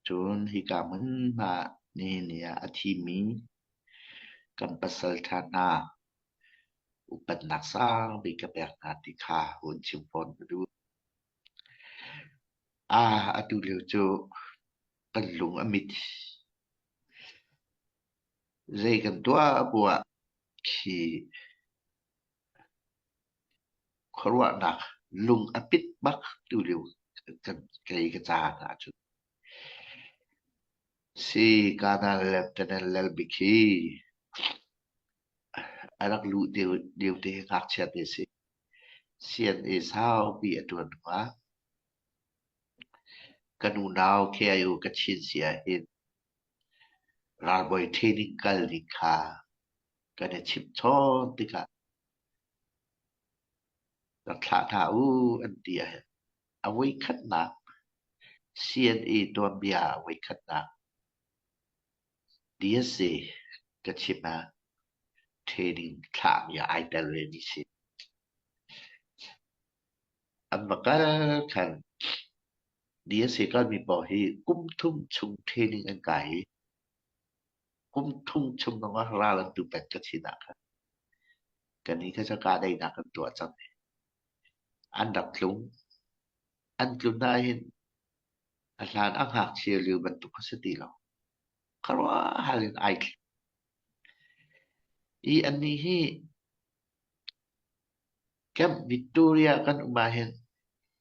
Cun hika hmun hna ah nihin ni ah a thimi kan pasalṭha hna upatnak sangbik ka pek hna ti kha hun chim fawn ka duh. Ah, atu lio cu kan lung a mit. Zei kan tuah bu ah khi khuaruahnak lung a pit bak tu lio kei ka caan ahcun. Si Kanan Lieutenant Lalbik hi a rak luh lio te hi ngakchia te si. CNA saupi a ṭuan hnuah kan unau KIO Kachin si ahhin ralbawi training kal ding kha kan i chimchawn tikah rak thlah hna u an ti ahhin a voikhatnak CNA tuanbia a voikhatnak DSA ka chim ah training thlahmi ah ai tel vemi si. An va kal khan DSA kalmi paoh hi kum thum chung training an kai i kum thum chung zongah ral an tu peng ka chin ah khan kannih kha cu kahdaihnak kan tuah cang i an rak tlung. An tlun ahhin a hlan a ngakchia lio bantuk a si ti lo. Khuaruahhar in ai thli. Hi annih hi Camp Victoria kan um ahhin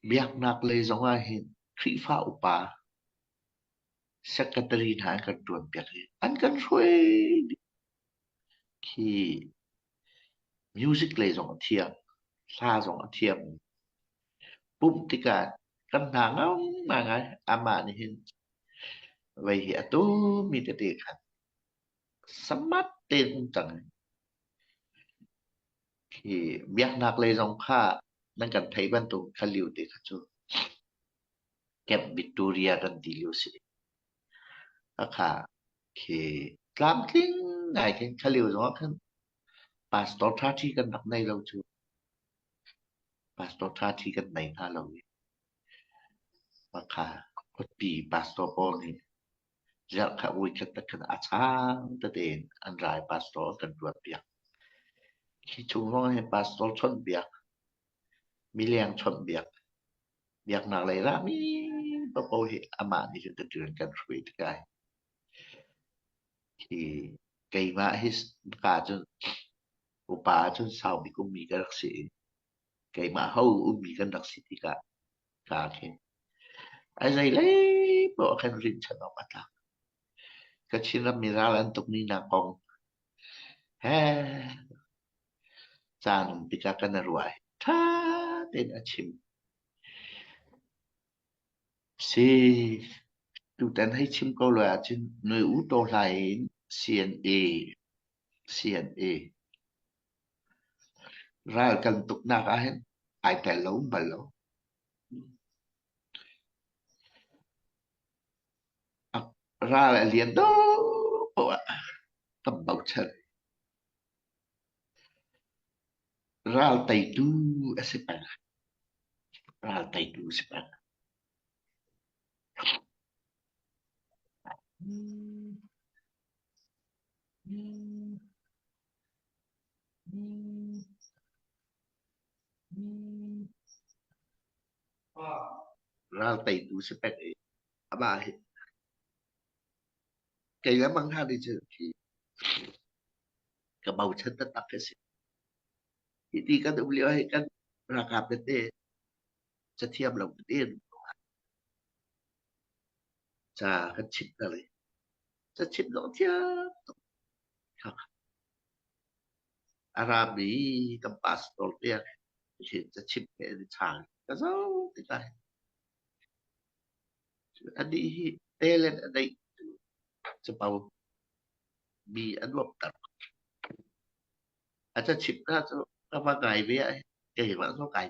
biaknak lei zong ahhin Khrihfa upa secretary hna an kan ṭuanpiak i an kan hruai dih. Khi music lei zong a thiam, hla zong a thiam. Pumh tikah kan hna ngam ngaingai. Amah nih hin vei hi a tumi tete khan samat tein um cang. Khi biaknak lei zong kha nan kan theih bantuk kha lio te kha cu Camp Victoria kan ti lio si. Khakha khi tlamtling ngai khin kha lio zong ah khan pastor ṭhaṭhi kan rak nei lo cu. Pastor ṭhaṭhi kan nei hna lo i khakha khuapi pastor pawl nih zarh khat voi khat te khan a chang tete in an ra i pastor an kan ṭuanpiak. Khi chung zong ah hin pastor chawnhbiak, mileng chawnhbiak, biaknak lei rami paohpaoh hi amah nih cun rian kan hruai tikah hi keimah hi ka cun upa cun sau bik ummi ka rak si i keimah ho ummi kan rak si tikah ka khin a zei lei paoh khan rinhchan awk a tlak. Kachin ram mi ral an tuk ni nak kong he caan um tikah kan i ruah i ṭha tein a chim. Si, tutan hei chim ko lo ahcun nui u taw hlai in CNA, CNA ral kan tuknak ahhin ai tel lo bal lo. Ral a lian deuh poah ah kan bochan. Ral teitu a si peng. Ral teitu a si peng. Ral teitu si peng i amah hi kei le mang hna nih cun ka bochan taktak a si. Hiti kan um lio hi kan ralkap tete cathiam lo tete an um ko. Ca kan chimh hna le ca chimh zong thiam tuk. A rami kan pastor tiang hin ca chimh he an i chang. Ka zoh tikah anih hi talent a neih capo mi a nuamhter. A cachimh hna cu ka va ngai ve ah keimah zong kai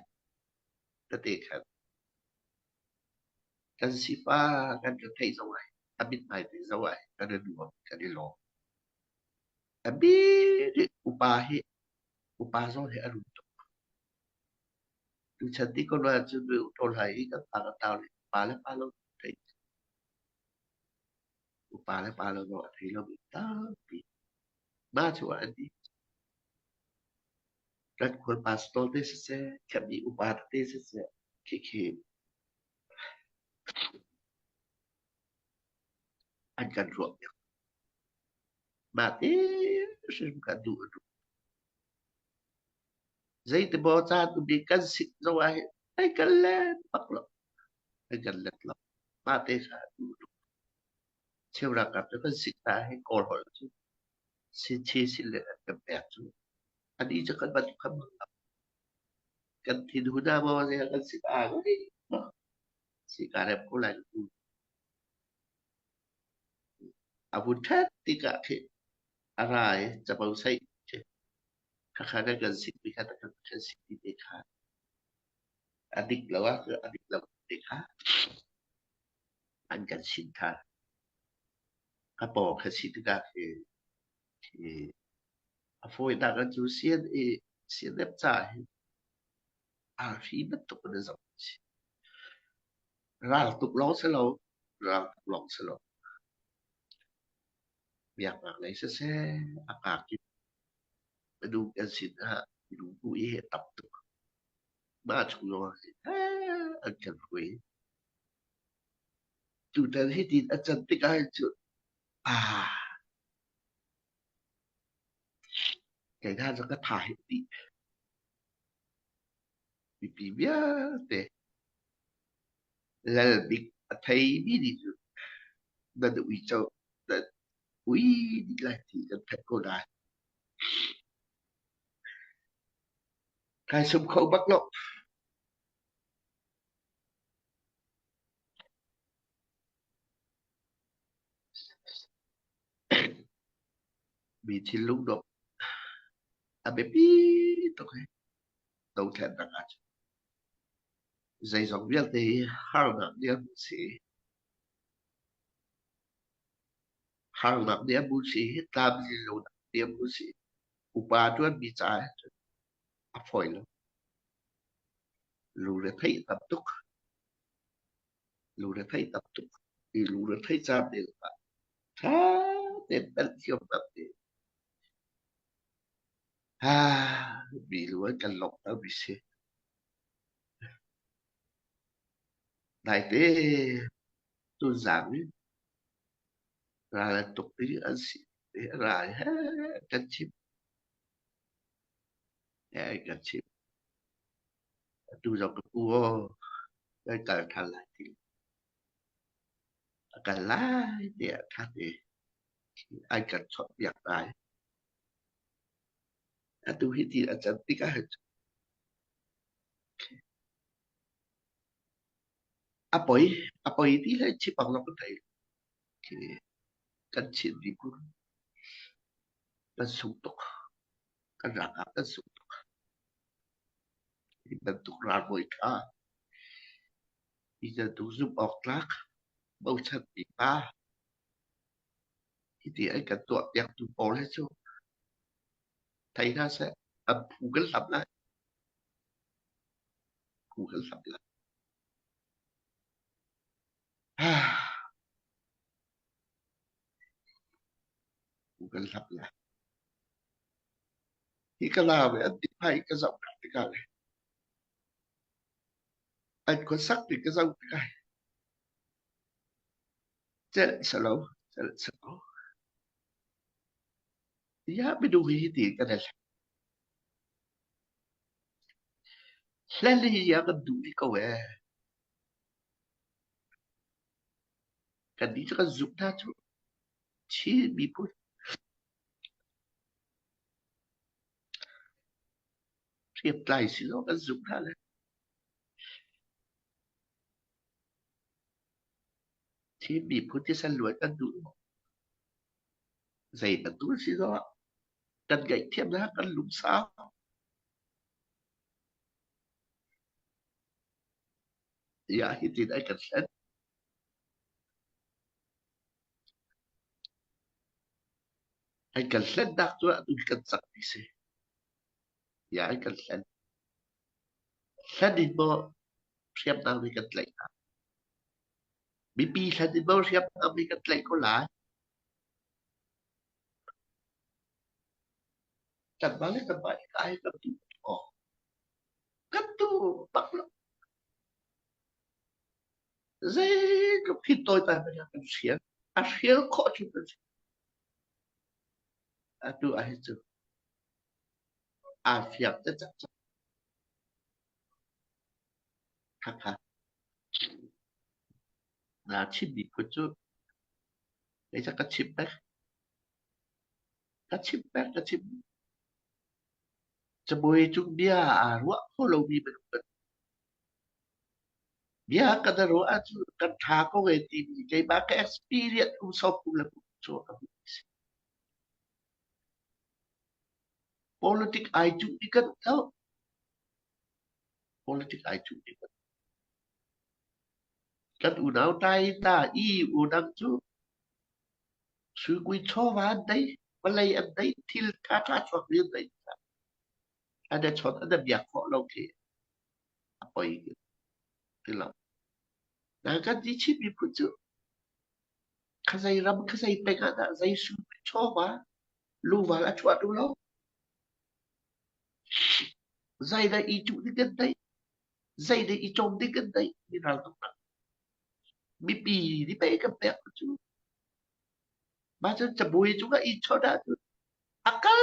tete khan kan sifa kan ka theih zong ai a mithmai te zoh ai kan i nuam kan i lawm. A bik upa hi upa zong hi a rum tuk. Tuchan ti ko lo ahcun mi utaw hlai i kan pa kan tau le pa le pa lo theih. Upa le pa lo zong a thei lomi tampi. Mah cu ah an dih. Kan khual pastor te siseh, khammi upa tete siseh, khikhi an kan ruahpiak. Mah te hrim kan duh a duh. Zeitimaw caan um i kan sit zong ah hin ai kan let bak lo. Ai kan let lo. Mah te kha duh a duh. Cheu ralkap cu kan sit hna hi Kawl holh cu sinchi sin le an kan pek cu anih cu kan bantuk kha mang lo. Kan thinhun ah maw zei ah kan sit aa ngai si kaa rem ko lai lu. A vun ṭhet tikah khi a ra i capo saih khi khakha na kan sikmi kha na kan sikmi te kha a dik lo ah a dik lo te kha an kan sin ṭhan. Ka paw kha si tikah khi khi a fawinak ah cu CNA CNF ca hi arfi bantuk in a zoh si. Ral tuk lawng si lo, ral tuk lawng si lo. Biaknak lei siseh, a kakip minung kan sin ah minung bu i a tam tuk. Mah chung zong ah an kan hruai. Tutan hitin a can tikah hin cun ah kei hna cu ka tha hi dih. Mipi vialte lal bik a theimi nih cun nan uico nan ui dih lai ti kan theih ko nain kai sum kho bak lo. Mi thinlung dawh a biapi tuk hi dothlennak ahcun. Zeizong vialte hi harnak nih an si. Harnak nih an si hi tlamtlin lonak nih an si. Upa ṭuanmi caah cun a fawi lo. Lungretheih tam tuk. Lungretheih tam tuk. I lungretheih caan te ah ṭha tein pelh thiamnak te. Mi lu an kan lawmhtermi si. Naite tuzang i ral an tuk i an si ral he kan chim. He kan chim. Atu zong ka pu aw kan kal ṭhan lai ti. A kal lai tiah ṭha te an kan chawnhbiak lai. Atu hi ti a can tikah hin a poi a poi ti le chim awk zong kan thei. Khi kan Chin miphun kan sung tuk. Kan ralkap kan sung tuk. Hi bantuk ralbawi ṭha, hi bantuk zumh awk tlak, bochanmi pa, hiti an kan tuahpiaktu pawl hi cu thei hna seh, an phu kan hlam lai. Phu kan hlam lai. Phu kan hlam lai. Hi ka lau i an tihmai ka zoh tikah le an khuasak ti ka zoh tikah celh selo celh selo. Ya minung hi hiti kan i hlen. Hlen hi ya kan duh rih ko ee. Kannih cu kan zumh hna cu Chin miphun hriamtlai si zong kan zumh hna le Chin miphun thisen luan kan duh maw? Zei bantuk si zongah kan ngaihthiamnak kan lungsau. Tiah hitin an kan hlen. An kan hlennak cu atu hi kan cangmi si. Tiah an kan hlen. Hlen in maw hriamnam hi kan tlaih hna. Mipi hlen in maw hriamnam hi kan tlaih ko lai. Kanmah le kanmah i kai kan duh awk kan duh bak lo. Zeitluk hi tawi tai hmanh ah kan hrial. A hrial khawh cu kan si. Atu ah hi cu aa fiang te cang cang. Hakha. Na Chin miphun cu kei ca ka chim peng. Ka chim peng, ka chim. Cabuai cung bia aa ruah kho lomi minung kan bia kan i ruah ahcun kan ṭha ko e timi keimah ka experience kum 30 le kum cu ka hmuh si. Politic ai cuh ni kan lo. Politic ai cuh ni kan kan unau tai ta i unang cu suikui chawva an dei, vawlei an dei, thil ṭhaṭha chuak mi an dei. An i chawt an i biak khawh lo khi a poi ti lo. Na kan ti Chin miphun cu khazei ram khazei peng ah dah zei suikui chawva luval a chuah duh lo. Zeidah i cuh ding kan dei, zeidah i cawm ding kan dei mi raltuknak. Mipi nih pei kan pek cu. Mah cun cabuai cungah i chawt ahcun a kal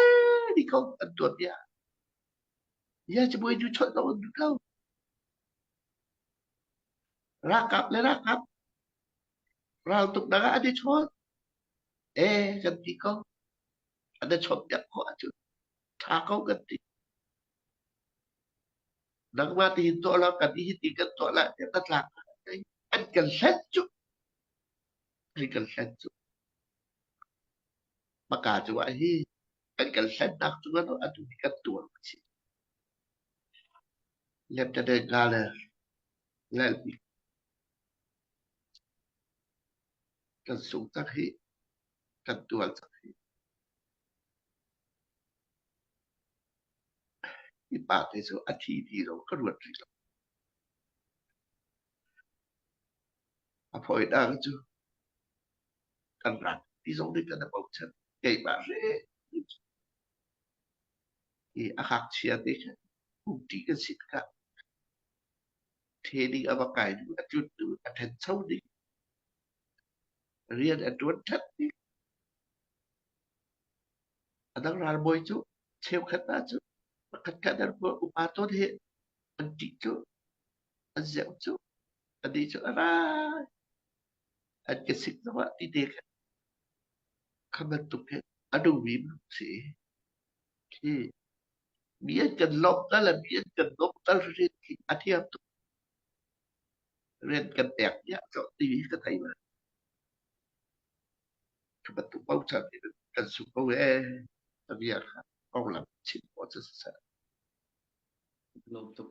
dih ko an tuanbia. Ya cabuai cu chawt lo an duh lo. Ralkap le ralkap raltuknak ah an i chawn. E kan ti ko. An i chawnhpiak khawh ahcun ṭha ko kan ti. Nangmah tihin tuah law kan i hiti kan tuah lai tiah ka tlak an kan hlen cu. An kan hlen cu. Maka cu ah hi an kan hlennak cu atu hi kan tuar a si. Lieutenant Colonel Lalpi kan sung cang hi kan tuar cang hi. Hi pa te cu a thi ti lo ka ruat rih lo. A fawinak cu kan rak ti zong nih kan i bochan. Keimah hrim hi a ngakchia te khan pumṭi kan si tikah training a va kai duh, a tlun duh, a ṭhancho ding, rian a ṭuan ṭhan ding. A dang ralbawi cu cheukhat hna cu pakhatkhat an upa tawn he an ṭih cu, an zeuh cu, anih cu a ra an ka sik zongah ti te khan kha bantuk he a duhmi minung si. Khi mi an kan lawmh tal le mi an kan dawt tal hrim khi a thiam tuk. Rian kan pek tiah cawh ti hi ka thei bal. Khi bantuk bochan in kan sung ko ee. Ka bia kha konglam chim khawh cu siseh. Lawm tuk.